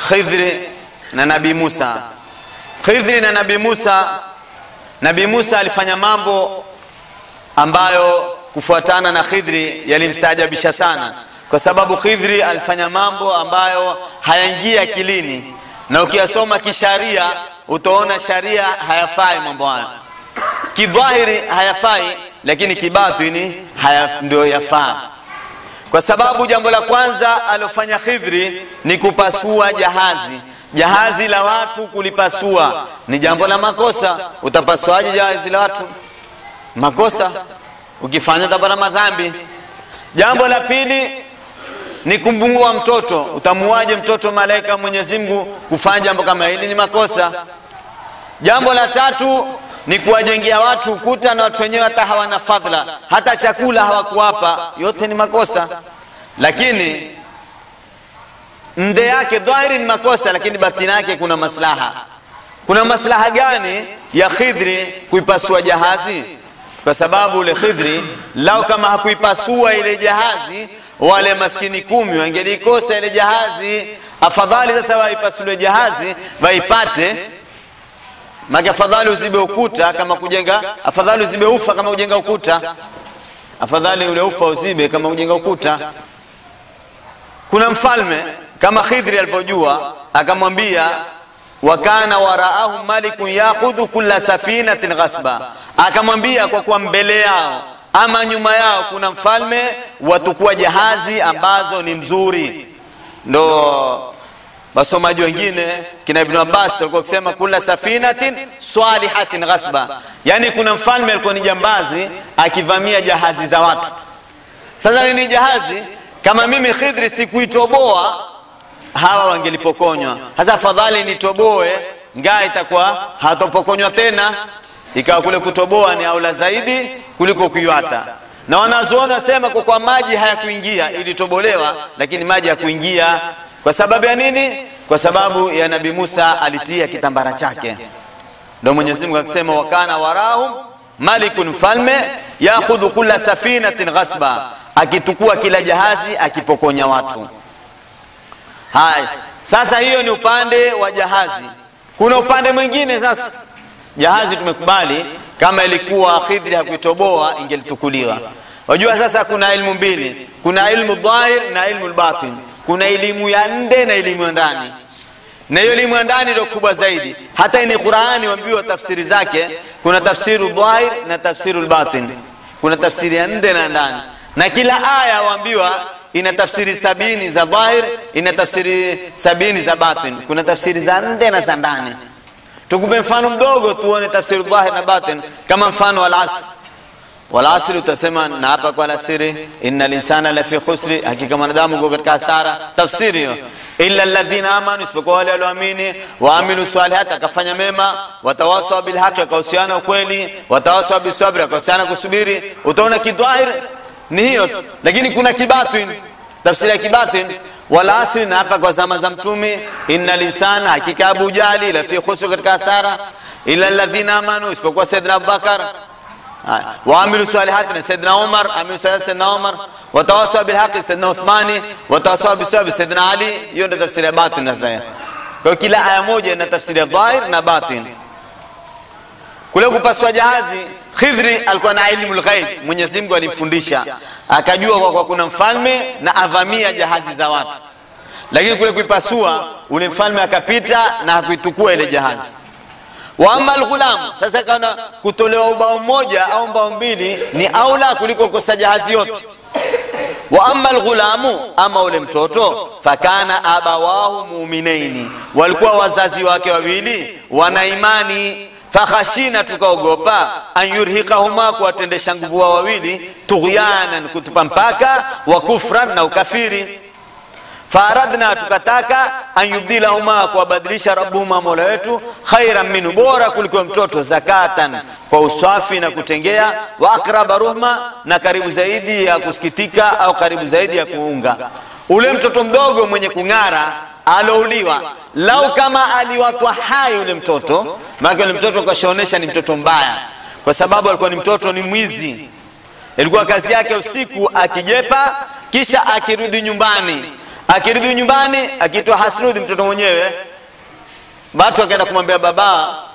Khidri na Nabii Musa. Khidri na Nabii Musa, Nabii Musa alifanya mambo ambayo kufuatana na Khidri yalimstaajabisha sana, kwa sababu Khidri alifanya mambo ambayo hayaingia akilini, na ukiyasoma kisharia utaona sharia hayafai mambo hayo. Kidhahiri hayafai, lakini kibatini haya ndio yafaa. Kwa sababu jambo la kwanza alofanya Khidri ni kupasua jahazi. Jahazi la watu kulipasua ni jambo la makosa. Utapasuaje jahazi la watu? Makosa. Ukifanya utapata madhambi. Jambo la pili ni kumbungua mtoto. Utamuaje mtoto malaika Mwenyezi Mungu? Kufanya jambo kama hili ni makosa. Jambo la tatu ni kuwajengea watu ukuta na watu wenyewe hata hawana fadhila, hata chakula hawakuwapa. Yote ni makosa. Lakini nde yake dhahiri ni makosa, lakini batini yake kuna maslaha. Kuna maslaha gani ya Khidri kuipasua jahazi? Kwa sababu ule Khidri lao kama hakuipasua ile jahazi, wale maskini 10 wangelikosa ile jahazi. Afadhali sasa waipasue jahazi waipate. Maana afadhali uzibe ukuta kama kujenga, afadhali uzibe ufa kama kujenga ukuta. Afadhali ule ufa uzibe kama kujenga ukuta. Kuna mfalme kama Khidri alipojua akamwambia, wakana waraahu malikun yakhudhu kulla safinatin ghasba. Akamwambia kwa kuwa mbele yao ama nyuma yao kuna mfalme watukua jahazi ambazo ni mzuri. Ndo wasomaji wengine kina Ibn Abbas walikuwa wakisema kula safinatin swalihatin ghasba, yani kuna mfalme alikuwa ni jambazi akivamia jahazi za watu. Sasa ni jahazi kama mimi Khidri sikuitoboa, hawa wangelipokonywa. Sasa afadhali nitoboe, ngaa itakuwa hatopokonywa tena. Ikawa kule kutoboa ni aula zaidi kuliko kuiwata. Na wanazuoni wasema kwa maji hayakuingia, ilitobolewa lakini maji hayakuingia. Kwa sababu ya nini? Kwa sababu ya Nabii Musa alitia kitambara chake. Ndio Mwenyezi Mungu akasema wakana warahum malikun, mfalme yakhudhu kulla safinatin ghasba, akitukua kila jahazi akipokonya watu. Hai, sasa hiyo ni upande wa jahazi. Kuna upande mwingine sasa. Jahazi tumekubali kama ilikuwa Khidri hakuitoboa ingelitukuliwa. Wajua sasa kuna ilmu mbili, kuna ilmu dhahir na ilmu batin. Kuna elimu ya nje na elimu ya ndani. Na hiyo elimu ya ndani ndio kubwa zaidi. Hata ni Qur'ani waambiwa tafsiri zake, kuna tafsiru dhahir na tafsiru batin. Kuna tafsiri ya nje na ndani. Na kila aya waambiwa ina tafsiri 70 za dhahir, ina tafsiri 70 za batin. Kuna tafsiri za nje na za ndani. Tukupe mfano mdogo tuone tafsiri dhahir na batin, kama mfano wal asr. Wal asr utasema na hapa kwa alasiri, innal insana lafi khusri, hakika mwanadamu yuko katika hasara. Tafsiri hiyo, illa alladhina amanu, isipokuwa wale walioamini, waamilu salihat, akafanya mema, watawasau bil haqi, wakahusiana ukweli, watawasau bisabri, wakahusiana kusubiri. Utaona kidhahir ni hiyo, lakini kuna kibatin, tafsiri ya kibatin. Wal asri, na hapa kwa zama za Mtume, innal insana, hakika Abu Jahali, lafi khusri, katika hasara, illa alladhina amanu, isipokuwa Sayyidina Abubakar, وعملوا صالحات سيدنا عمر، عملوا صالحات سيدنا عمر، وتواصوا بالحق سيدنا عثمان، وتواصوا بالصبر سيدنا علي. Hiyo ndio tafsiri ya batin. Sasa kwa kila aya moja ina tafsiri ya dhahir na batin. Kule kupasua jahazi, Khidri alikuwa na elimu al-ghaib, Mwenyezi Mungu alimfundisha, akajua kwa kuna mfalme na avamia jahazi za watu. Lakini kule kuipasua, ule mfalme akapita na hakuitukua ile jahazi. Wa amma al-ghulam, sasa kana kutolewa ubao mmoja au mbao mbili ni aula kuliko kukosa jahazi yote. Wa amma al-ghulamu, ama ule mtoto, fakana abawahu mu'minaini, walikuwa wazazi wake wawili wana imani. Fakhashina, tukaogopa, an yurhiqahuma, kuwatendesha nguvu wao wawili, tughyanan, kutupa mpaka, wa kufran, na ukafiri. Faradna, tukataka, an yubdilahuma, kuwabadilisha, rabbuhuma, mola wetu, khairan minhu, bora kuliko mtoto, zakatan, kwa usafi na kutengea, wa akraba ruhma, na karibu zaidi ya kusikitika au karibu zaidi ya kuunga. Ule mtoto mdogo mwenye kung'ara alouliwa, lau kama aliwatwa hai ule mtoto, maana ule mtoto kashaonesha ni mtoto mbaya, kwa sababu alikuwa ni mtoto ni mwizi. Ilikuwa kazi yake usiku akijepa, kisha akirudi nyumbani Akirudi nyumbani akiitwa Hasrudi mtoto mwenyewe, watu wakaenda kumwambia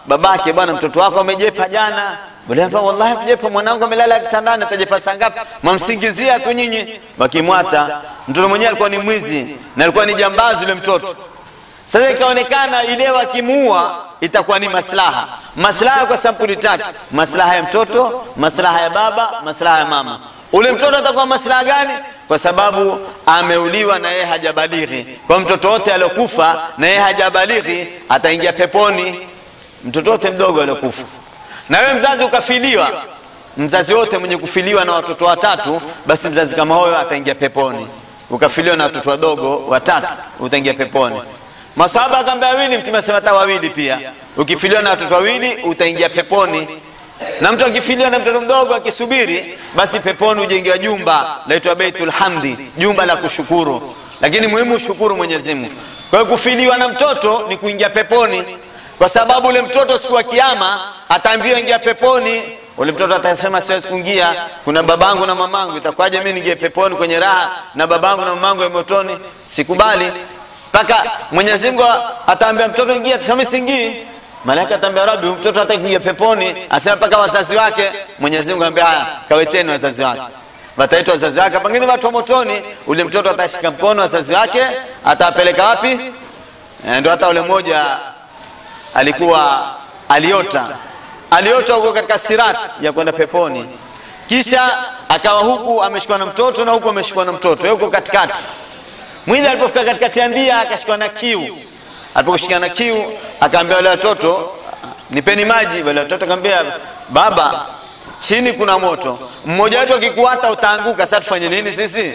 babake, bwana mtoto wako amejepa jana. Bwana, wallahi kujepa, mwanangu amelala kitandani, atajepa saa ngapi? Mamsingizia tu nyinyi. Wakimwata mtoto mwenyewe alikuwa ni mwizi na alikuwa ni jambazi yule mtoto. Sasa ikaonekana ile wakimuua itakuwa ni maslaha. Maslaha kwa sampuli tatu: maslaha ya mtoto, maslaha ya baba, maslaha ya mama. Ule mtoto atakuwa maslaha gani? Kwa sababu ameuliwa na yeye hajabalighi. Kwa mtoto wote aliyokufa na yeye hajabalighi ataingia peponi. Mtoto wote mdogo aliyokufa. Na wewe mzazi ukafiliwa, mzazi wote mwenye kufiliwa na watoto watatu, basi mzazi kama huyo ataingia peponi. Ukafiliwa na watoto wadogo watatu, utaingia peponi. Masahaba akamwambia wawili, Mtume asema hata wawili pia. Ukifiliwa na watoto wawili utaingia peponi. Na mtu akifiliwa na mtoto mdogo akisubiri, basi peponi hujengewa jumba laitwa Baitul Hamdi, jumba la kushukuru. Lakini muhimu ushukuru Mwenyezi Mungu. Kwa hiyo kufiliwa na mtoto ni kuingia peponi, kwa sababu ule mtoto siku ya kiyama ataambiwa ingia peponi. Ule mtoto atasema siwezi kuingia, kuna babangu na mamangu, itakuwaje mimi ningie peponi kwenye raha na babangu na mamangu ya motoni? Sikubali. Paka Mwenyezi Mungu ataambia mtoto ingia, atasema siingii. Malaika ataambia Rabbi, mtoto hataki kuingia peponi, asema paka wazazi wake. Mwenyezi Mungu anambia haya, kaweteni wazazi wake. Wataitwa wazazi wake, pengine watu wa motoni. Ule mtoto atashika mkono wazazi wake, atapeleka wapi? Ndio hata ule mmoja alikuwa aliota huko katika sirat ya kwenda peponi, kisha akawa huku ameshikwa na mtoto na huku ameshikwa na mtoto, yuko katikati. Mwili alipofika katikati ya ndia akashikwa na kiu. Aliposhikwa na kiu akaambia wale watoto, nipeni maji. Wale watoto akamwambia, baba, chini kuna moto, mmoja wetu akikuata utaanguka, sasa tufanye nini sisi?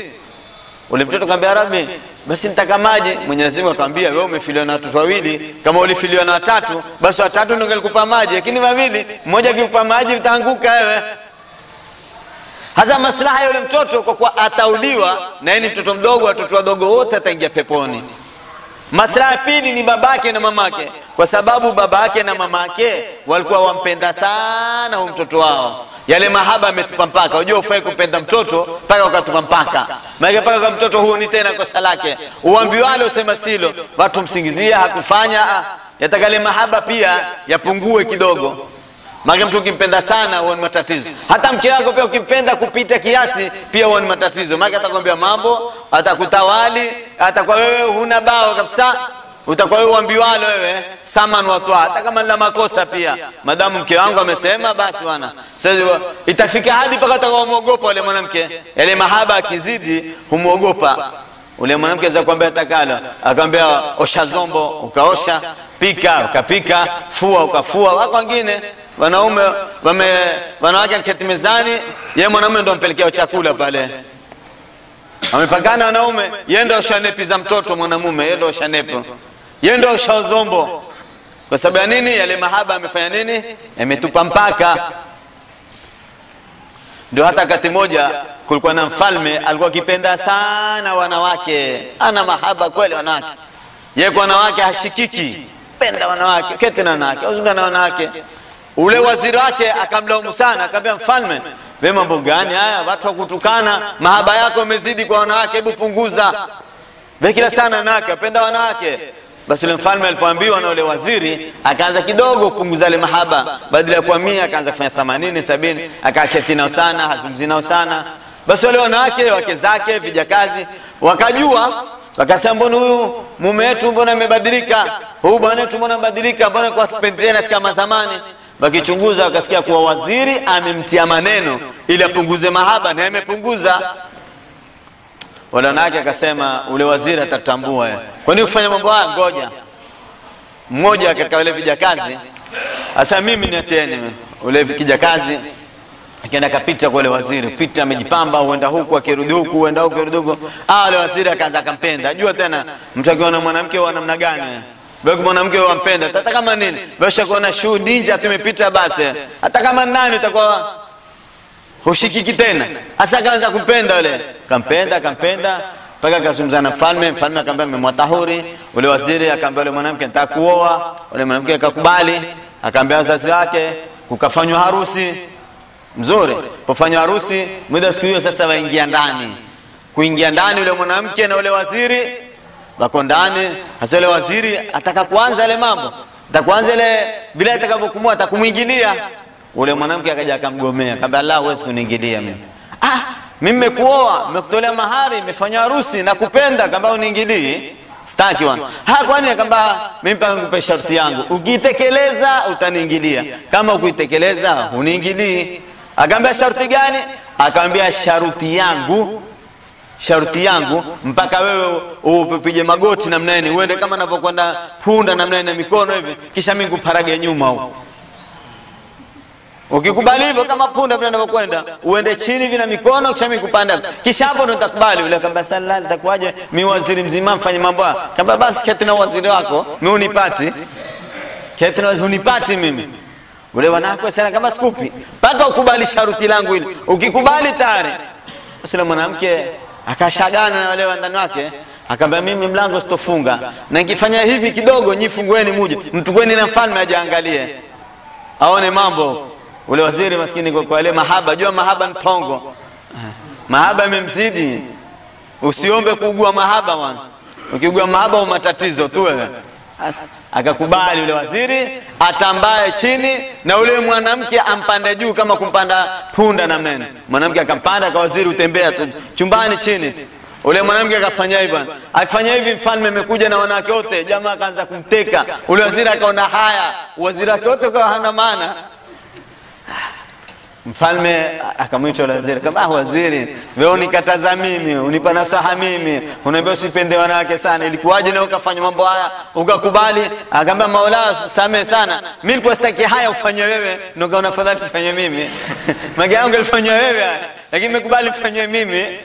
Ule mtoto akamwambia, Rabbi, basi nitaka maji. Mwenyezi Mungu akamwambia, wewe umefiliwa na watoto wawili, kama ulifiliwa na watatu basi watatu ndio ngelikupa maji, lakini wawili, mmoja akikupa maji utaanguka wewe. Hasa maslaha ya yule mtoto, kwa kuwa atauliwa na yeye ni mtoto mdogo, watoto wadogo wote ataingia peponi. Maslaha pili ni babake na mamake, kwa sababu babake na mamake walikuwa wampenda sana huyo mtoto wao. Yale mahaba ametupa mpaka. Unajua ufai kumpenda mtoto mpaka ukatupa mpaka. Maana mpaka kwa mtoto huo ni tena kosa lake. Uambiwalo usema silo, watu msingizia hakufanya. Yatakale mahaba pia yapungue kidogo. Maana mtu ukimpenda sana huo ni matatizo. Hata mke wako pia ukimpenda kupita kiasi pia huo ni matatizo. Maana atakwambia mambo, atakutawali, atakuwa wewe huna bao kabisa. Utakuwa wewe uambiwalo wewe saman watu, hata kama nina makosa pia, madamu mke wangu amesema basi bwana. Sasa itafika hadi mpaka utakaomuogopa yule mwanamke. Yale mahaba akizidi humuogopa. Ule mwanamke anaweza kuambia atakalo, akamwambia osha zombo, ukaosha, pika, ukapika, fua, ukafua. Wako wengine wanaume wanawake aketi mezani, yeye mwanamume ndo ampelekea chakula pale. Amepakana wanaume, yeye ndo osha nepi za mtoto mwanamume, yeye ndo osha nepi. Yeye ndo osha zombo. Kwa sababu ya nini? Yale mahaba amefanya nini? Yametupa mpaka. Ndio hata wakati moja kulikuwa na mfalme alikuwa akipenda sana wanawake. Ana mahaba kweli wanawake. Yeye kwa wanawake hashikiki. Penda wanawake, keti na wanawake, uzungumza na wanawake. Ule waziri wake akamlaumu sana, akamwambia mfalme, wewe mambo gani haya? Watu wakutukana, mahaba yako yamezidi kwa wanawake, hebu punguza. Wewe kila sana wanawake, wapenda wanawake. Basi ule mfalme alipoambiwa na ule waziri, akaanza kidogo kupunguza ile mahaba. Badala ya kuwa 100 akaanza kufanya 80, 70, akaketi nao sana, hazungumzi nao sana. Basi wale wanawake, wake zake, vijakazi, wakajua, wakasema mbona huyu mume wetu mbona amebadilika? Huyu bwana wetu mbona amebadilika? Mbona kwa tupendeana si kama zamani? Wakichunguza wakasikia kuwa waziri amemtia maneno ili apunguze mahaba, na amepunguza. Wale wanawake akasema ule waziri atatambua yeye. Kwa nini kufanya mambo haya? Ngoja. Mmoja katika wale vijakazi asa mimi niateni. Ule kijakazi akaenda akapita kwa ule waziri, pita amejipamba, huenda huku akirudi huku, huenda huku akirudi huku. Ule waziri akaanza akampenda. Jua tena mtu akiona mwanamke wa namna gani? Wewe mwanamke wampenda hata kama nini? Wewe ushakuona shoe ninja tumepita basi. Hata kama nani utakuwa hushikiki tena. Asa akaanza kumpenda yule. Kampenda, kampenda mpaka akazungumza na mfalme. Mfalme akamwambia nimemwatahuri. Ule waziri akamwambia yule mwanamke nataka kuoa. Ule mwanamke akakubali, akamwambia wazazi wake, kukafanywa harusi. Mzuri. Pofanywa harusi, muda siku hiyo sasa waingia ndani. Kuingia ndani yule mwanamke na yule waziri wako ndani. Hasa yule waziri ataka kuanza yale mambo, atakuanza ile vile atakavyokumua, atakumuingilia. Ule mwanamke akaja akamgomea, akamwambia la, huwezi kuniingilia mimi. Ah, mimi nimekuoa, nimekutolea mahari, nimefanya harusi na kupenda, akamwambia uniingilii. Sitaki wana. Ha, kwani? Akamwambia mimi mpaka nikupe sharti yangu. Ukitekeleza utaniingilia. Kama ukuitekeleza uniingilii. Akamwambia sharti gani? Akamwambia sharti yangu, sharti yangu mpaka wewe upige magoti namna nini, uende kama ninavyokwenda punda namna nini na mikono hivi, kisha mimi nikuparage nyuma huko. Ukikubali hivyo kama punda vile ninavyokwenda, uende chini hivi na mikono kisha mimi nikupanda. Kisha hapo ndo nitakubali. Yule akamwambia sala, nitakuaje mimi waziri mzima mfanye mambo haya? Akamwambia basi keti na waziri wako, mimi unipati. Keti na waziri unipati mimi. Ule wanako sana kama sikupi mpaka ukubali sharuti langu hili. Ukikubali tayari. Sasa mwanamke akashagana na wale wandani wake, akamwambia mimi mlango sitofunga, na nikifanya hivi kidogo nyi fungueni muje, mtukweni na mfalme aje aone mambo. Ule waziri maskini kwa ile mahaba, jua mahaba ni tongo. Mahaba imemzidi. Usiombe kuugua mahaba bwana. Ukiugua mahaba una matatizo tu wewe. Akakubali ule waziri atambaye chini na ule mwanamke ampande juu kama kumpanda punda na mnene. Mwanamke akampanda kwa waziri utembea tu chumbani chini. Ule mwanamke akafanya hivi bwana. Akifanya hivi mfalme amekuja na wanawake wote, jamaa akaanza kumteka. Ule waziri akaona haya, waziri wake wote kwa hana maana. Mfalme akamwita yule waziri, kama waziri, wewe unikataza mimi, unipa nasaha mimi, unaambia usipende wanawake sana, ilikuwaje na ukafanya mambo haya ukakubali? Akamwambia Maula, samehe sana, mimi nilikuwa sitaki haya ufanye wewe, ndio kaona afadhali ufanye mimi. Mage yangu alifanya wewe, lakini nimekubali ufanye mimi.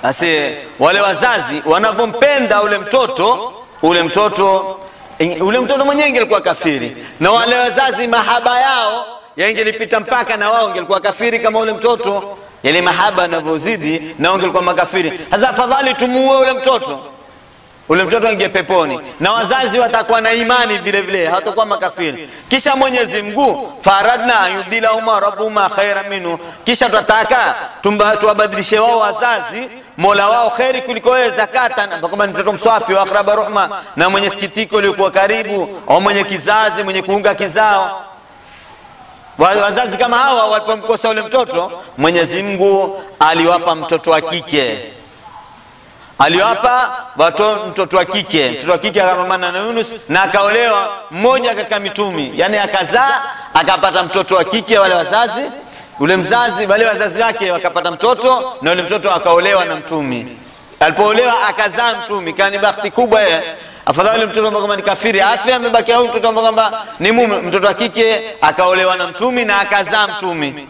Basi wale wazazi wanavompenda ule mtoto, ule mtoto mwenyewe alikuwa kafiri, na wale wazazi mahaba yao yangelipita mpaka na wao ingelikuwa kafiri kama ule mtoto. Yale mahaba yanavyozidi na wao ingelikuwa makafiri. Sasa afadhali tumuue ule mtoto, ule mtoto aingie peponi na wazazi watakuwa na imani vile vile, hawatakuwa makafiri. Kisha Mwenyezi Mungu faradna yudilahuma rabbuhuma khairan minhu, kisha tutataka tuwabadilishe wao wazazi Mola wao khairi kuliko yeye zakata, na kama ni mtoto msafi wa akraba ruhma, na mwenye sikitiko aliyokuwa karibu, au mwenye kizazi, mwenye kuunga kizao. Wazazi kama hawa walipomkosa ule mtoto, Mwenyezi Mungu aliwapa mtoto wa kike. Aliwapa mtoto wa kike. Mtoto wa kike akamamana na Yunus na akaolewa mmoja katika mitumi. Yani akazaa akapata mtoto wa kike wale wazazi, ule mzazi wale wazazi wake wakapata mtoto, na ule mtoto akaolewa na mtumi. Alipoolewa akazaa mtumi. Kani bahati kubwa yeye. Afadhali mtoto ambaye kama ni kafiri afya amebaki, au mtoto ambaye kwamba ni mume, mtoto wa kike akaolewa na mtumi na akazaa mtumi.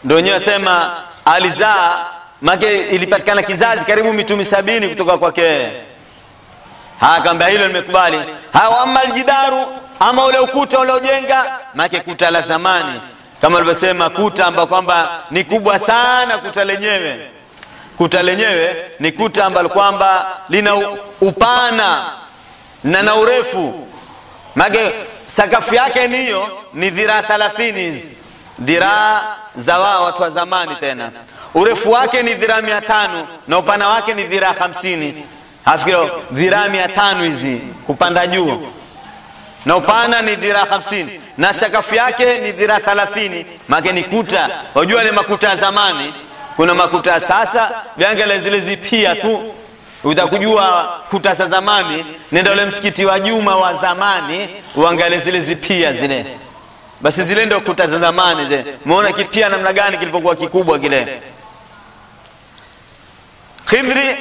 Ndio wenyewe sema alizaa, make ilipatikana kizazi karibu mitumi 70 kutoka kwake. Akaambia hilo nimekubali. Hawa amma aljidaru, ama ule ukuta uliojenga, make kuta la zamani kama alivyosema, kuta ambalo kwamba ni kubwa sana, kuta lenyewe, kuta lenyewe ni kuta ambalo kwamba lina upana na urefu. Make sakafu yake ni hiyo ni dhiraa 30 hizi, dhiraa za wao watu wa zamani tena. Urefu wake ni dhiraa 500 na upana wake ni dhiraa 50. Hafikiri dhiraa 500 hizi kupanda juu, na upana ni dhiraa 50 na sakafu yake ni dhiraa 30. Make ni kuta, wajua ni makuta ya zamani, kuna makuta sasa viangalia zile zipia tu utakujua kuta za zamani. Nenda ule msikiti wa Juma wa zamani uangalie zile zipia zile, basi zile ndio kuta za zamani zile. Umeona kipia namna gani kilivyokuwa kikubwa kile. Khidri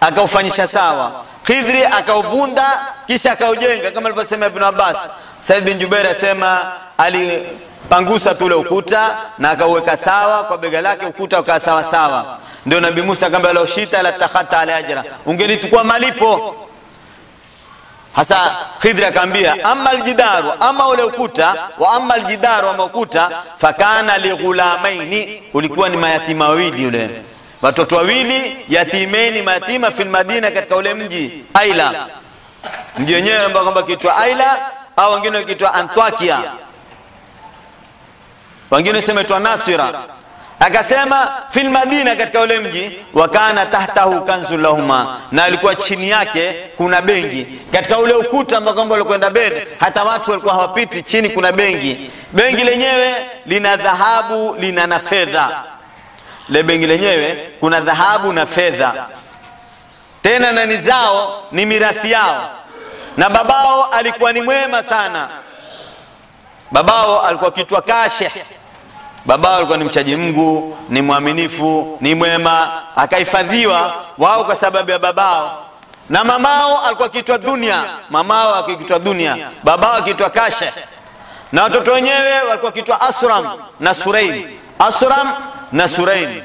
akaufanyisha sawa, Khidri akauvunda kisha akaujenga kama alivyosema Ibn Abbas. Said bin Jubair asema alipangusa tu ule ukuta na akauweka sawa kwa bega lake, ukuta ukawa sawa sawa. Ndio Nabii Musa akamwambia law shita la takhata ala ajra, ungelitukua malipo. Hasa Khidri akamwambia amma aljidaru, ama ule ukuta, wa amma aljidaru, ama ukuta, fakana lighulamaini, ulikuwa ni mayatima wawili, yule watoto wawili yatimeni, mayatima fil Madina, katika ule mji Aila, mji wenyewe ambao kwamba kiitwa Aila au wengine wakiitwa Antakia. Wengine sema itwa Nasira. Akasema fil Madina, katika ule mji, wakana tahtahu kanzu lahuma, na alikuwa chini yake kuna bengi. Katika ule ukuta ambao kwamba ulikwenda mbele, hata watu walikuwa hawapiti, chini kuna bengi. Bengi lenyewe lina dhahabu, lina na fedha. Le bengi lenyewe kuna dhahabu na fedha. Tena nani zao ni mirathi yao. Na babao alikuwa ni mwema sana. Babao alikuwa kitwa Kasheh. Babao alikuwa ni mchaji Mungu, ni mwaminifu, ni mwema, akahifadhiwa wao kwa sababu ya babao. Na mamao alikuwa kitwa Dunia, mamao akitwa Dunia, babao akitwa Kasheh. Na watoto wenyewe walikuwa kitwa Asram na Surain. Asram na Surain.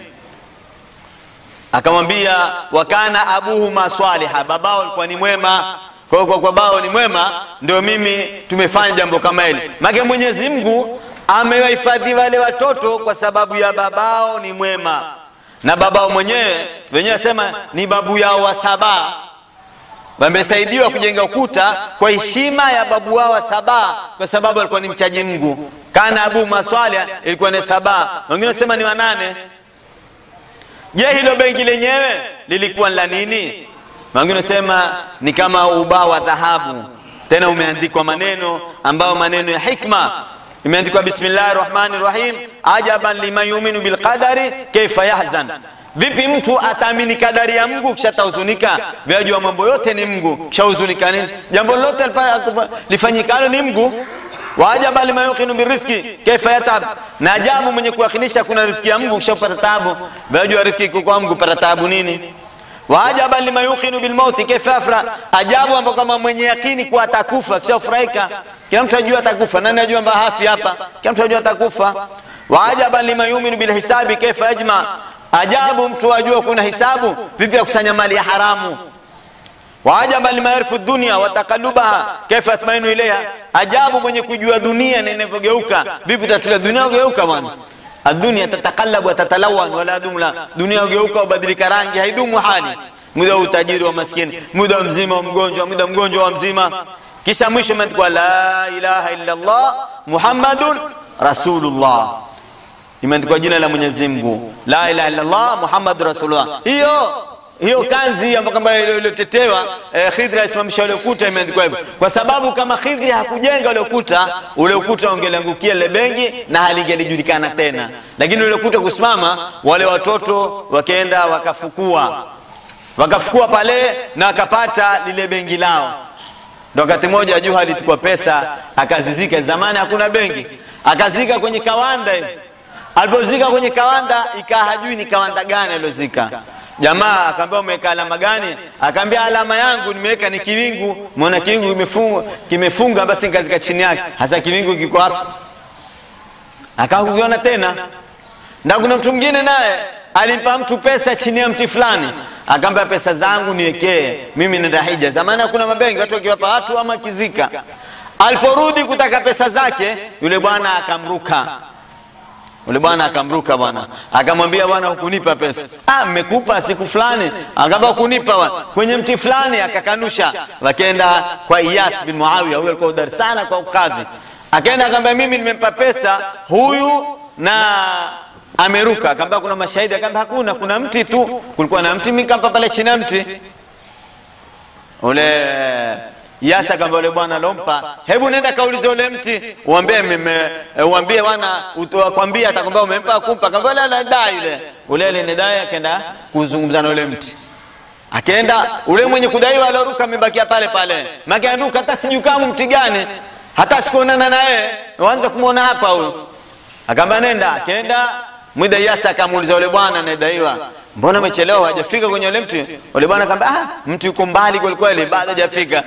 Akamwambia wakana abuhuma swaliha, babao alikuwa ni mwema. Kwa hiyo kwa babao ni mwema ndio mimi tumefanya jambo kama hili. Maana Mwenyezi Mungu amewahifadhi wale watoto kwa sababu ya babao ni mwema. Na babao mwenyewe wenyewe sema ni babu yao wa saba. Wamesaidiwa kujenga ukuta kwa heshima ya babu wao wa saba, kwa sababu alikuwa ni mchaji Mungu. Kana abu maswali ilikuwa ni saba, wengine sema ni wanane. Je, hilo benki lenyewe lilikuwa la nini? Wengine sema ni kama ubao wa dhahabu, tena umeandikwa maneno ambao maneno ya hikma. Imeandikwa bismillahirrahmanirrahim, ajaban liman yu'minu bil qadari kaifa yahzan. Vipi mtu ataamini kadari ya Mungu kisha tahuzunika? Vyajua mambo yote ni Mungu, kisha huzunika nini? Jambo lolote lifanyikalo ni Mungu. Wa ajaban liman yuqinu birrizqi kaifa yatab. Na ajabu mwenye kuakinisha kuna riziki ya Mungu kisha kupata taabu. Vyajua riziki iko kwa Mungu, pata taabu nini? Wa ajaban liman yuqinu bil mauti kaifa yafra. Ajabu ambapo kama mwenye yakini kuwa atakufa kisha furahika. Kila mtu ajua atakufa. Nani ajua kwamba hafi hapa? Kila mtu ajua atakufa. Wa ajaban liman yu'minu bil hisabi kaifa yajma. Ajabu mtu ajua kuna hisabu, vipi akusanya mali ya haramu. Wa ajaban liman yarfu dunya wa taqallubaha kaifa yathmainu ilayha. Ajabu mwenye kujua dunia na inavyogeuka, vipi tatulia dunia ugeuka bwana. Adunia tataqallabu wa tatalawan wala dumla. Dunia ugeuka ubadilika rangi, haidumu hali. Muda utajiri wa maskini, muda mzima wa mgonjwa, muda mgonjwa wa mzima. Kisha mwisho imeandikwa la ilaha illa Allah Muhammadun Rasulullah. Imeandikwa jina la Mwenyezi Mungu, la ilaha illa Allah Muhammadur Rasulullah. Hiyo kanzi ambayo kama iliyotetewa Khidri alisimamisha ule ukuta, imeandikwa hivyo. Kwa sababu kama Khidri hakujenga ule ukuta, ule ukuta ungeangukia ile bengi na halingelijulikana tena. Lakini ule ukuta kusimama, wale watoto wakaenda wakafukua. Wakafukua pale na wakapata lile bengi lao. Ndio wakati mmoja Juha alichukua pesa akazizika. Zamani hakuna benki, akazika kwenye kawanda hivi. Alipozika kwenye kawanda ikaa hajui ni kawanda gani alozika. Jamaa akamwambia umeweka alama gani? Akamwambia alama yangu nimeweka ni kiwingu. Muona kiwingu kimefunga basi nikazika chini yake. Hasa kiwingu kiko hapa. Akakukiona tena. Na kuna mtu mwingine naye alimpa mtu pesa chini ya mti fulani. Akamwambia pesa zangu niwekee, mimi nenda hija. Zamani hakuna mabenki, watu wakiwapa watu ama kizika. Aliporudi kutaka pesa zake, yule bwana akamruka. Yule bwana akamruka bwana. Akamwambia bwana hukunipa pesa. Ah, nimekupa siku fulani. Akamwambia hukunipa bwana. Kwenye mti fulani akakanusha. Wakaenda kwa Iyas bin Muawiya, huyo alikuwa hodari sana kwa ukadhi. Akaenda akamwambia mimi nimempa pesa huyu na ameruka. Akamwambia kuna mashahidi? Akamwambia hakuna, kuna mti tu. Kulikuwa na mti, mimi nikampa pale chini ya mti. Ule Yasa akamwambia yule bwana lompa, hebu nenda kaulize ule mti, uambie mimi, uambie bwana utakwambia, atakwambia umempa kumpa. Akamwambia la dai yule. Ule alinidai akaenda kuzungumza na ule mti. Akaenda ule mwenye kudaiwa aloruka amebakia pale pale. Maki anduka hata sijui kama mti gani, hata sikuonana naye, waanza kumuona hapa huyu. Akamwambia nenda, akaenda Mwida Yasa akamuuliza yule bwana anayedaiwa, mbona umechelewa hajafika kwenye ule mti? Yule bwana akamwambia ah, mti uko mbali kweli kweli, bado hajafika.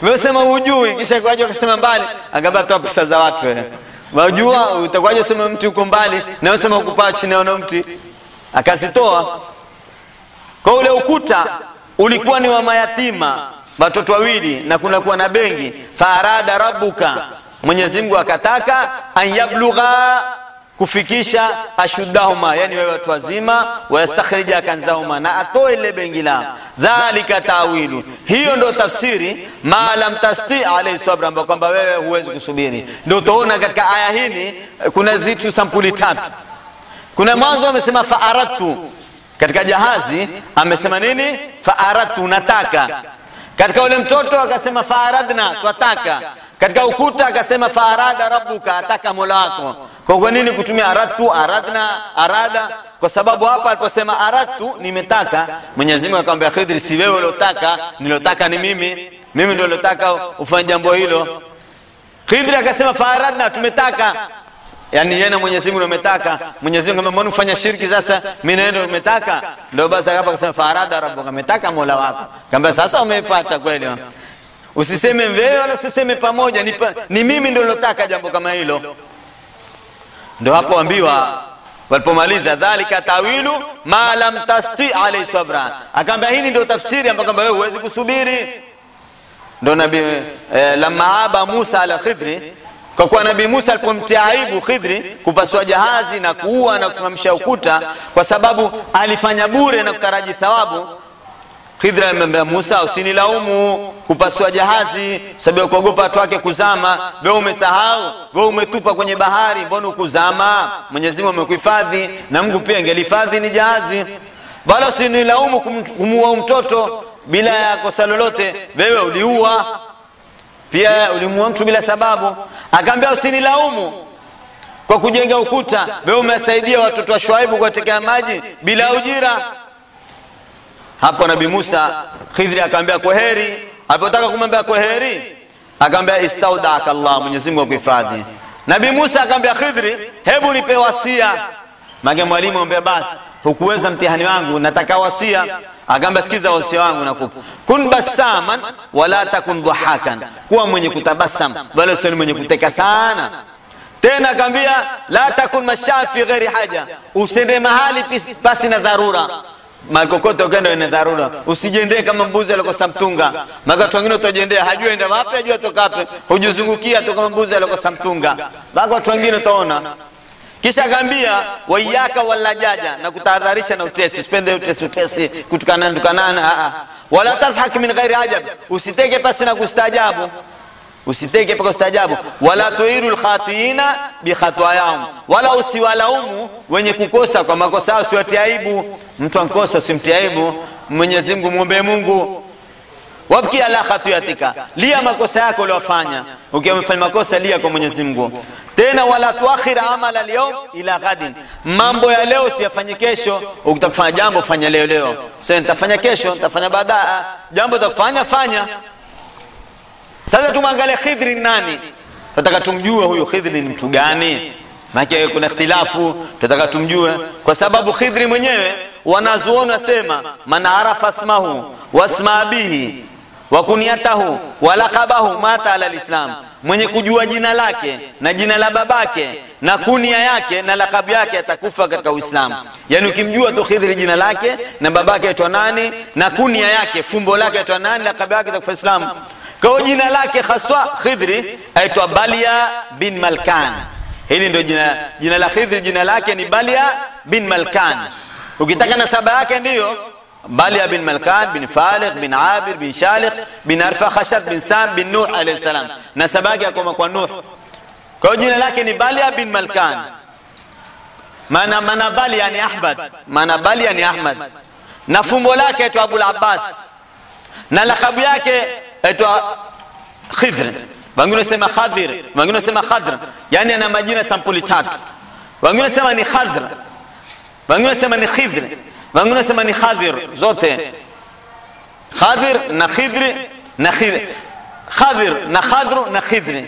Wewe sema hujui, kisha kwaje akasema mbali? Akamwambia toa pesa za watu wewe. Unajua utakwaje sema mti uko mbali na wewe sema ukupaa chini ya mti? Akazitoa. Kwa ule ukuta ulikuwa ni wa mayatima, watoto wawili, na kuna kuwa na bengi. Farada rabbuka, Mwenyezi Mungu akataka an yablugha, kufikisha ashuddahuma, yani wewe watu wazima, wayastakhrija kanzahuma, na atoe ile bengi lao. Dhalika tawilu, hiyo ndio tafsiri ma lam tasti alayhi sabra, ambapo kwamba wewe huwezi kusubiri. Ndio utaona katika aya hili kuna zitu sampuli tatu. Kuna mwanzo amesema fa'aratu, katika jahazi amesema nini? Fa'aratu, nataka. Katika ule mtoto akasema fa'aradna, twataka. Katika ukuta akasema fa'arada rabbuka, ataka Mola wako. Kwa nini kutumia aradtu, aradna, arada? Kwa sababu hapa aliposema aradtu, nimetaka, Mwenyezi Mungu akamwambia Khidri, si wewe uliotaka, nilotaka ni mimi, mimi ndio nilotaka ufanye jambo hilo. Khidri akasema fa'aradna, tumetaka. Yani yeye na Mwenyezi Mungu ametaka. Mwenyezi Mungu akamwambia mbona ufanya shirki sasa, mimi ndio nimetaka. Ndio basi hapa akasema fa'arada rabbuka, ametaka Mola wako. Akamwambia sasa umeipata kweli. Usiseme wewe wala usiseme pamoja, ni mimi ndio nilotaka jambo kama hilo. Ndio hapo ambiwa walipomaliza dhalika tawilu ma lam tasti alayhi sabra, akamwambia hii ndio tafsiri ambayo kwamba wewe huwezi kusubiri. Ndio nabii lamma aba Musa ala Khidri, kwa kuwa Nabii Musa alipomtia aibu Khidri kupasua jahazi na kuua na kusimamisha ukuta, kwa sababu alifanya bure na kutaraji thawabu. Khidri alimwambia Musa, usinilaumu kupasua jahazi sababu kuogopa watu wake kuzama. Wewe umesahau, wewe umetupa kwenye bahari, mbona ukuzama? Mwenyezi Mungu amekuhifadhi, na Mungu pia angelihifadhi ni jahazi. Wala usinilaumu kumuua mtoto bila ya kosa lolote, wewe uliua pia, ulimuua mtu bila sababu. Akaambia usinilaumu kwa kujenga ukuta, wewe umesaidia watoto wa Shuaibu kuwatekea maji bila ujira. Hapo Nabii Musa, Khidri akamwambia kwaheri. Alipotaka kumwambia kwaheri, akamwambia istaudaka Allah, Mwenyezi Mungu akuhifadhi. Nabii Musa akamwambia Khidri, hebu nipe wasia. Maana mwalimu amwambia basi, hukuweza mtihani wangu, nataka wasia. Akamwambia sikiza wasia wangu nakupa. Kun basaman wala takun dhahakan, kuwa mwenye kutabasam wala usiwe mwenye kuteka sana. Tena akamwambia la takun mashafi ghairi haja, usiende mahali pasi na dharura. Makokote ukaenda ina dharura, usijendee kama mbuzi alikosa mtunga. Maana watu wengine utajendea hajui enda wapi, hajui atoka wapi, hujizungukia tu kama mbuzi alikosa mtunga. Bado watu wengine utaona. Kisha akaambia waiyaka walajaja, na kutahadharisha na utesi, usipende utesi, utesi kutukanana tukanana. Wala tadhhak min ghairi ajab, usiteke pasi na kustaajabu, usiteke paka ustaajabu. Wala tuiru alkhatiina bi khatayahum, wala usiwalaumu wenye kukosa kwa makosa yao, usiwatie aibu. Mtu ankosa usimtie aibu, Mwenyezi Mungu muombe Mungu. Wabki ala khatiyatika, lia makosa yako uliyofanya. Ukiwa umefanya makosa lia kwa Mwenyezi Mungu. Tena wala tuakhir amala al-yawm ila ghadin, mambo ya leo usiyafanye kesho. Ukitaka kufanya jambo fanya leo leo, sasa nitafanya kesho, nitafanya baadaye. Jambo utakufanya fanya. Sasa tumwangalie Khidri ni nani? Tunataka tumjue huyu Khidri ni mtu gani? Maana kuna ikhtilafu, tunataka tumjue kwa sababu Khidri mwenyewe wanazuoni wasema man arafa asmahu wasma bihi wa kunyatahu wa laqabahu mata ala alislam, mwenye kujua jina lake na jina la babake na kunia yake na lakabu yake atakufa katika Uislamu. Yani ukimjua tu Khidri jina lake na babake aitwa nani na kunia yake fumbo lake aitwa nani lakabu yake, atakufa Uislamu. Kwa jina lake haswa Khidri aitwa Balia bin Malkan. Hili ndio jina la Khidri, jina lake ni Balia bin Malkan. Ukitaka nasaba yake ndiyo Balia bin Malkan bin Faliq bin Abir bin Shaliq bin Arfakhashad bin Sam bin Nuh alayhi salam. Nasaba yake akoma kwa Nuh. Kwa jina lake ni Balia bin Malkan. Maana Balia ni Ahmad, maana Balia ni Ahmad. Na fumbo lake aitwa Abul Abbas. Na lakabu yake aitwa Khidr. Wengine wanasema Khadir, wengine wanasema Khadr. Yani ana majina sampuli tatu. Wengine wanasema ni Khadr, wengine wanasema ni Khidr, wengine wanasema ni Khadir. Zote Khadir na Khidr na Khidr, Khadir na Khadr na Khidr.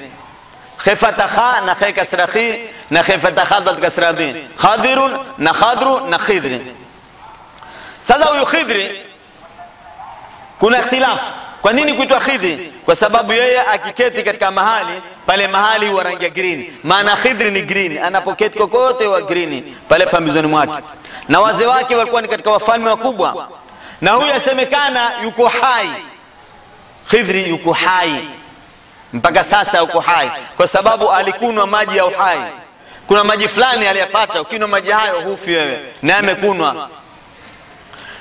Khifata kha na kha kasra khi na khifata kha dal kasra din. Khadirun na Khadru na Khidr. Sasa huyu Khidri kuna ikhtilafu. Kwa nini kuitwa Khidri? Kwa sababu yeye akiketi katika mahali pale, mahali huwa rangi ya green. Maana Khidri ni green, anapoketi kokote wa green pale pambizoni mwake. Na wazee wake walikuwa ni katika wafalme wakubwa. Na huyu asemekana yuko hai. Khidri yuko hai mpaka sasa, yuko hai kwa sababu alikunwa maji ya uhai. Kuna maji fulani aliyapata, ukinywa maji hayo hufi wewe, na amekunwa.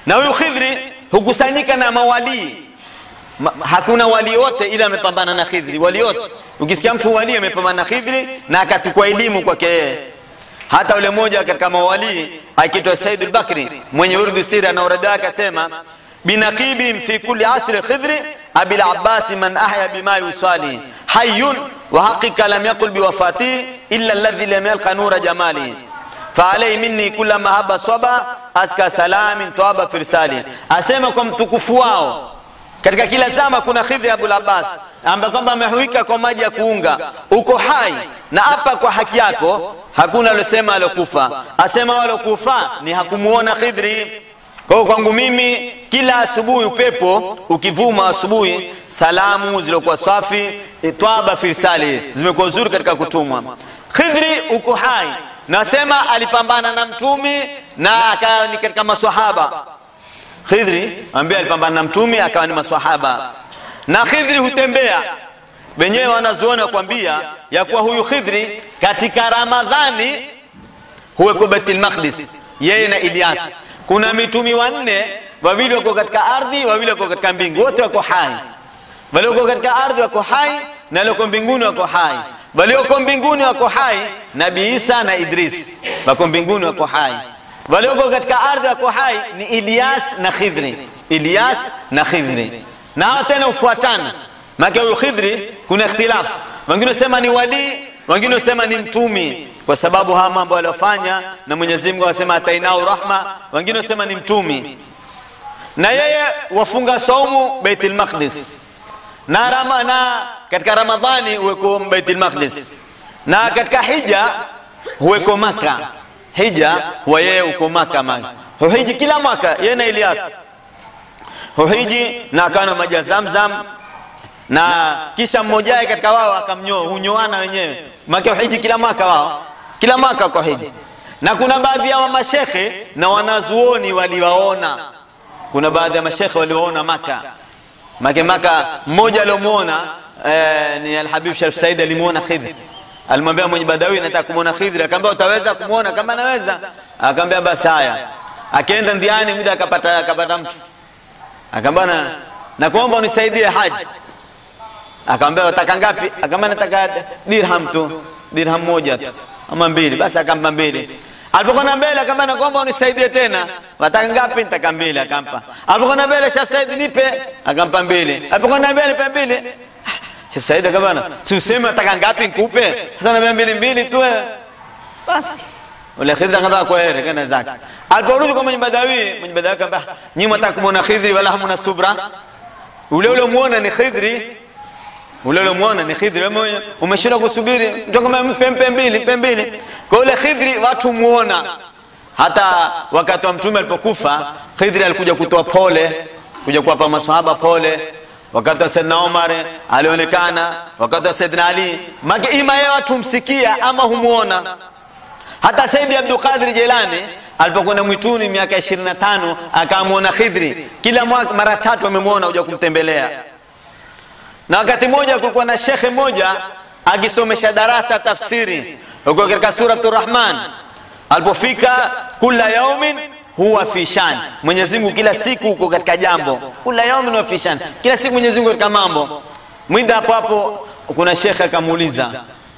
Na huyu Khidri hukusanyika na mawalii. Hakuna wali wote ila amepambana na Khidri. Wali wote, ukisikia mtu wali amepambana na Khidri na akatukua elimu kwake yeye. Hata ule mmoja katika mawali akiitwa Said al-Bakri mwenye urdu sira na urada akasema binaqibim fi kulli asri Khidri abil Abbas man ahya bima yusali hayyun wa haqiqa lam yaqul biwafati illa alladhi lam yalqa nura jamali fa alayhi minni kulla mahaba saba aska salamin tawaba firsali. Asema kwa mtukufu wao katika kila zama kuna Khidri Abul Abbas ambaye kwamba amehuika kwa maji ya kuunga, uko hai na hapa kwa haki yako hakuna alosema alokufa. Asema walokufa ni hakumuona Khidri. Kwa hiyo kwangu mimi kila asubuhi upepo ukivuma asubuhi, salamu zilikuwa safi, twaba firsali zimekuwa nzuri katika kutumwa. Khidri uko hai, nasema alipambana na mtumi na akawa ni katika maswahaba. Khidri ambaye alipambana na mtumi akawa ni maswahaba. Na Khidri hutembea, wenyewe wanazuoni wakwambia ya kuwa huyu Khidri katika Ramadhani huweko Baitul Maqdis, yeye na Ilyas. Kuna mitumi wanne, wawili wako katika ardhi, wawili wako katika mbingu, wote wako hai. Walioko katika ardhi wako hai na walioko mbinguni wako hai. Walioko mbinguni wako hai Nabii Isa na Idris, wako mbinguni wako hai. Walioko katika ardhi wako hai ni Ilyas na Khidri. Ilyas na Khidri. Na hao tena ufuatana. Maana huyu Khidri kuna ikhtilafu. Wengine wasema ni wali, wengine wasema ni mtumi, kwa sababu haya mambo aliyofanya na Mwenyezi Mungu anasema atainao rahma, wengine wasema ni mtumi. Na yeye wafunga saumu Baitul Maqdis. Na na katika Ramadhani huweko Baitul Maqdis. Na katika Hija huweko Maka. Hija huwa yeye uko Maka mali. Huhiji kila mwaka yeye na Ilyas. Huhiji na akana maji ya Zamzam, na kisha mmoja katika wao akamnyoa, hunyoana wenyewe. Maana huhiji kila mwaka wao. Kila mwaka kwa hiji. Na kuna baadhi ya mashehe na wanazuoni waliwaona. Kuna baadhi ya mashehe waliwaona Maka. Maka Maka mmoja aliomuona ni Al-Habib Sharif Said, alimuona Khidri. Alimwambia mwenye Badawi nataka kumuona Khidri, akamwambia utaweza kumuona? Kama naweza. Akamwambia basi haya. Akaenda ndiani muda akapata mtu. Akamwambia nakuomba unisaidie haji. Akamwambia unataka ngapi? Akamwambia nataka dirham tu, dirham moja tu ama mbili. Basi akampa mbili. Alipokwenda mbele akamwambia nakuomba unisaidie tena. Unataka ngapi? Nitaka mbili. Akampa. Alipokwenda mbele Sheikh Said nipe, akampa mbili. Alipokwenda mbele nipe mbili. Sheikh Said akamwambia si useme nataka ngapi nikupe? Sasa naambia mbili mbili tu. Basi ule Khidri akamwambia kwa heri kana zake. Aliporudi kwa mwenye Badawi, mwenye Badawi akamwambia nyinyi mtaka kumuona Khidri wala hamna subra. Ule ule muona ni Khidri. Ule ule muona ni Khidri, wewe umeshindwa kusubiri. Mtu akamwambia mpe mbili, mpe mbili. Kwa ule Khidri watu muona. Hata wakati wa mtume alipokufa, Khidri alikuja kutoa pole, kuja kuwapa maswahaba pole. Wakati wa Saidina Omar alionekana, wakati wa Saidina Ali, maana ima yeye watu msikia ama humuona. Hata Saidi Abdul Qadir Jilani alipokwenda mwituni miaka 25 akamuona Khidri. Kila mwaka mara tatu amemuona huja kumtembelea. Na wakati mmoja kulikuwa na shekhe mmoja akisomesha darasa tafsiri huko katika Suratul Rahman. Alipofika kula yaumin huwa fi shan, Mwenyezi Mungu kila siku uko katika jambo. Kula yaumin huwa fi shan, kila siku Mwenyezi Mungu katika mambo. Mwinda hapo hapo kuna shekhe akamuuliza,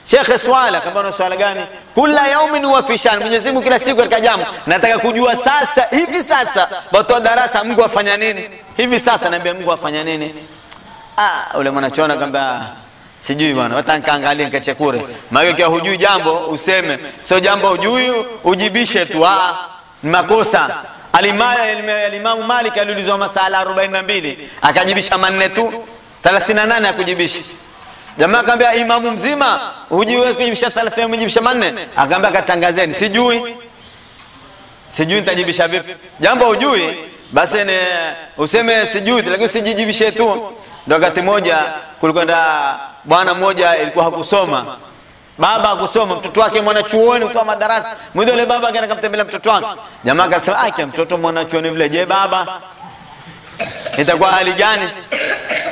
shekhe swala, akamwambia swala gani? Kula yaumin huwa fi shan, Mwenyezi Mungu kila siku katika jambo. Nataka kujua sasa hivi sasa watu wa darasa Mungu afanya nini? Hivi sasa naambia Mungu afanya nini? Ah, ule mwanachuoni akamwambia sijui bwana, hata nikaangalia nikachekure. Maana kwa hujui jambo useme, sio jambo hujui ujibishe tu, ah ni makosa. Alimamu Malik aliulizwa masala 42 akajibisha manne tu, 38 hakujibisha. Jamaa akamwambia imamu mzima hujiwezi kujibisha 30 umejibisha manne? Akamwambia katangazeni, sijui. Sijui nitajibisha vipi? Jambo hujui basi ni useme sijui, lakini usijijibishe tu. Ndio wakati mmoja kulikuwa na bwana mmoja ilikuwa hakusoma. Baba hakusoma, mtoto wake mwanachuoni kutoa madarasa. Mwisho yule baba akaenda kumtembelea mtoto wake. Jamaa akasema ah, mtoto mwanachuoni vile, je baba itakuwa hali gani?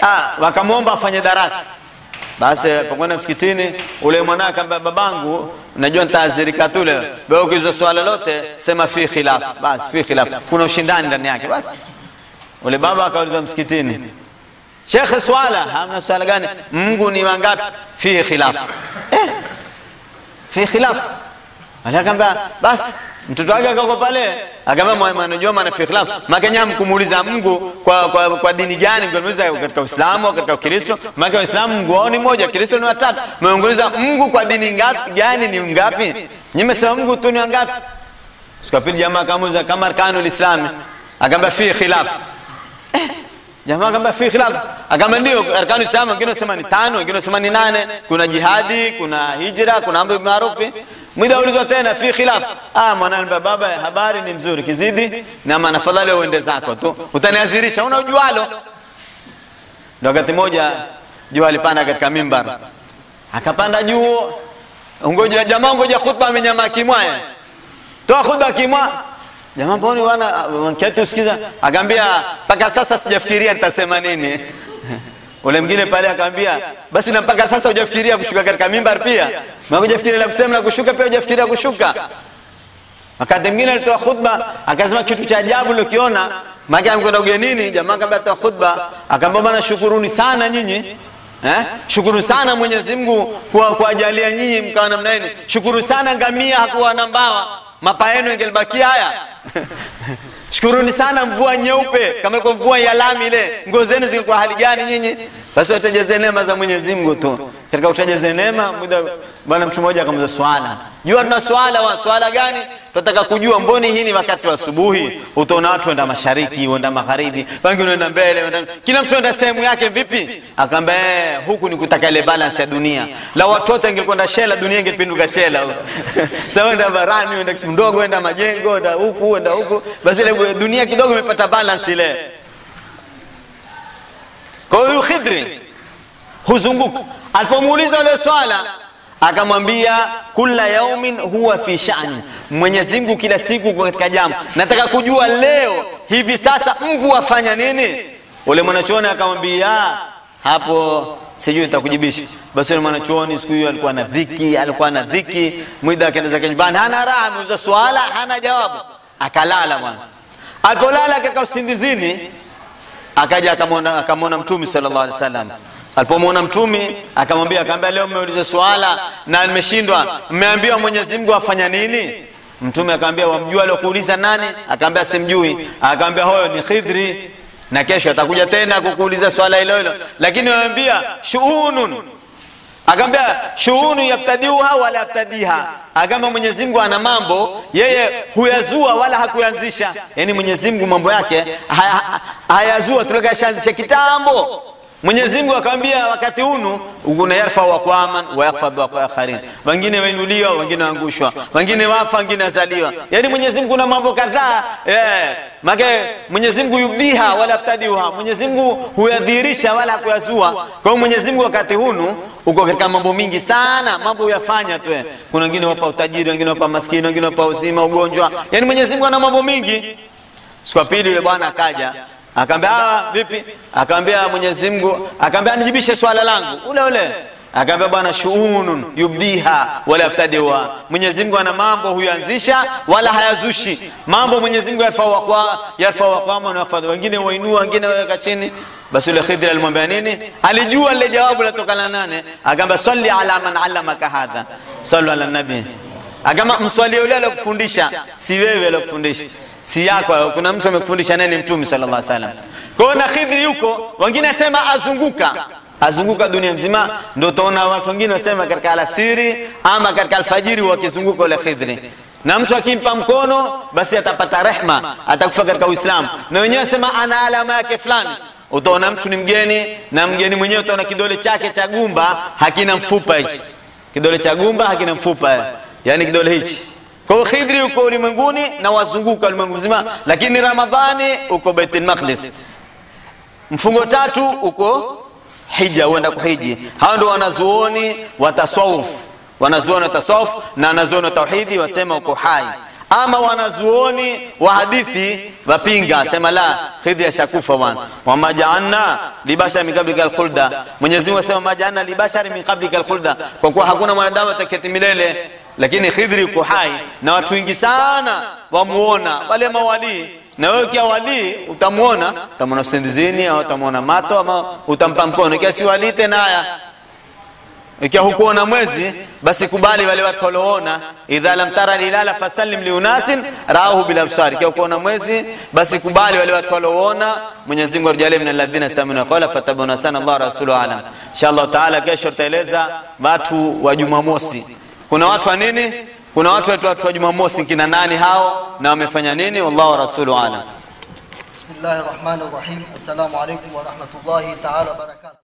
Ah, wakamuomba afanye darasa. Basi alipokwenda msikitini ule mwana akamwambia babangu, Najua nitaazirika tu leo. Wewe ukiuliza swala lote sema fi khilaf. Basi fi khilaf. Kuna ushindani ndani yake basi. Ule baba akauliza msikitini, Sheikh, swala hamna swala gani? Mungu ni wangapi? Fi khilaf. Fi khilaf. Alikamwambia basi mtoto wake akako pale, akamwambia mwanajua maana fi khilaf. Maana mkumuuliza Mungu kwa dini gani? Mkumuuliza katika Uislamu au katika Ukristo? Maana Uislamu Mungu wao ni mmoja, Kristo ni watatu. Mmeongoza Mungu kwa dini ngapi gani ni ngapi? Nyinyi mmesema Mungu tu ni wangapi? Siku ya pili jamaa akamuuliza kama arkanul Islam, akamwambia fi khilaf. Jamaa akamwambia fi khilaf. Akamwambia ndio arkanu Islam, wengine wanasema ni 5, wengine wanasema ni 8, kuna jihadi, kuna hijra, kuna amri bil ma'ruf. Mwida ulizwa tena fi khilaf. Mwanangu baba, habari ni mzuri kizidi na maana afadhali uende zako tu. Utaniazirisha una ujualo. Ndio wakati mmoja jua alipanda katika mimbar. Akapanda juu, ngoja jamaa, ngoja khutba amenyama kimwa. Toa khutba kimwa. Jamaa mbona wana wanketi usikiza? Akaambia mpaka sasa sijafikiria nitasema nini. Ule mwingine pale akamwambia basi na mpaka sasa hujafikiria kushuka katika mimbar pia? Maana hujafikiria la kusema na kushuka pia hujafikiria kushuka. Wakati mwingine alitoa khutba akasema kitu cha ajabu nilikiona, maana amekwenda ugenini, jamaa akamwambia toa khutba, akamwambia bwana shukuruni sana nyinyi. Shukuru sana Mwenyezi Mungu kwa kuajalia nyinyi mkawa namna hii. Shukuru sana ngamia hakuwa na mbawa, mapa yenu ingelibakia haya. Shukuruni sana mvua nyeupe, kama iko mvua ya lami ile, nguo zenu zilikuwa hali gani nyinyi? Basi utajeze neema za Mwenyezi Mungu tu. Katika utajeze neema, muda bwana mtu mmoja akamuuliza swala. Jua tuna swala wa swala gani? Tunataka kujua mboni hii ni wakati wa asubuhi, utaona watu wenda mashariki, wenda magharibi, wengine wenda mbele, wenda kila mtu enda sehemu yake vipi? Akamwambia huku ni kutaka ile balance ya dunia. La watu wote wangekwenda shela, dunia ingepinduka shela. Sasa wenda barani, wenda mdogo, wenda majengo, wenda huku, wenda huku. Basi ile dunia kidogo imepata balance ile. Kwa hiyo Khidri huzunguka. Alipomuuliza ile swala akamwambia kila yaumin huwa fi sha'ni, Mwenyezi Mungu kila siku kwa katika jambo. Nataka kujua leo hivi sasa Mungu afanya nini? Ule mwanachuoni akamwambia hapo sijui nitakujibisha. Basi yule mwanachuoni siku hiyo alikuwa na dhiki, alikuwa na dhiki. Mwida akaenda zake nyumbani, hana raha, ameuliza swala hana jawabu. Akalala bwana. Alipolala katika usingizini akaja akamwona Mtume sallallahu alaihi wasallam. Alipomwona Mtume akamwambia, akamwambia leo mmeuliza swala na nimeshindwa, mmeambiwa Mwenyezi Mungu afanya nini? Mtume akamwambia wamjua aliyokuuliza nani? Akamwambia simjui. Akamwambia huyo ni Khidri na kesho atakuja tena kukuuliza swala hilo hilo. Lakini waambia shuunun. Akamwambia shuunu yabtadiuha wala yabtadiha. Akamwambia Mwenyezi Mungu ana mambo yeye huyazua wala hakuanzisha. Yaani Mwenyezi Mungu mambo yake hayazua, tulikashaanzisha kitambo. Mwenyezi Mungu akamwambia wakati hunu kuna yarfa wa qaman wa yakhfadhu wa akharin. Wengine wainuliwa, wengine waangushwa, wengine wafa, wengine wazaliwa. Yaani Mwenyezi Mungu kuna mambo kadhaa. Maana Mwenyezi Mungu yubdiha wala yabtadiha. Mwenyezi Mungu huyadhihirisha wala hakuyazua. Kwa hiyo Mwenyezi Mungu wakati hunu uko katika mambo mingi sana, mambo huyafanya tu. Kuna wengine wapa utajiri, wengine wapa maskini, wengine wapa uzima, ugonjwa. Yaani Mwenyezi Mungu ana mambo mingi. Siku ya pili yule bwana akaja akamwambia vipi? Akamwambia Mwenyezi Mungu, akamwambia nijibishe swala langu ule ule. Akamwambia bwana shuunun yubdiha wala yabtadiha. Mwenyezi Mungu ana mambo huyanzisha wala hayazushi. Mambo Mwenyezi Mungu yarfa wa qama na yafadhi. Wengine wainua, wengine waweka chini. Basi yule Khidri alimwambia nini? Alijua lile jawabu latokana nane. Akamwambia salli ala man allamaka hadha. Sallu ala nabi. Akamwambia mswali yule aliyokufundisha, si wewe aliyokufundisha. Si yako, kuna mtu amekufundisha nani? Mtume sallallahu alaihi wasallam. Kwa hiyo na Khidri yuko, wengine nasema azunguka dunia mzima. Ndio utaona watu wengine wasema katika alasiri ama katika alfajiri wakizunguka ule Khidri. Na mtu akimpa mkono basi atapata rehma, atakufa katika Uislamu. Na wenyewe wasema ana alama yake fulani. Utaona mtu ni mgeni na mgeni mwenyewe utaona kidole chake cha gumba hakina mfupa hichi. Kidole cha gumba hakina mfupa, yani kidole hichi. Kwa hiyo Khidri uko ulimwenguni na wazunguka ulimwengu mzima, lakini Ramadhani uko Baitul Maqdis. Mfungo tatu uko hija, uenda kuhiji. Hao ndio wanazuoni wa tasawuf. Wanazuoni wa tasawuf na wanazuoni wa tauhidi wasema uko hai. Ama wanazuoni wa hadithi wapinga, sema la, Khidri ashakufa bwana. Wa maja'alna libashari min qablika al-khulda. Mwenyezi Mungu asema maja'alna libashari min qablika al-khulda, kwa kuwa hakuna mwanadamu atakayeti milele. Lakini Khidri yuko hai na watu wengi sana wamuona wale mawalii. Na wewe ukiwa walii utamuona, utamuona usindizini au utamuona mato ama utampa mkono. Ikiwa si walii tena haya, ikiwa hukuona mwezi basi kubali wale watu walioona. Idha lam tara hilala fasallim liunasin raahu bil absar. Ikiwa hukuona mwezi basi kubali wale watu walioona. Mwenyezi Mungu atujalie min alladhina yastami'una qawla fatabuna sana Allah rasuluhu alam. Inshallah taala kesho tutaeleza watu wa Jumamosi. Kuna watu wa nini? Kuna watu wa Jumamosi kina nani hao na wamefanya nini? Wallahu rasuluhu alam. Bismillahir Rahmanir Rahim. Assalamu alaykum wa rahmatullahi ta'ala wa barakatuh.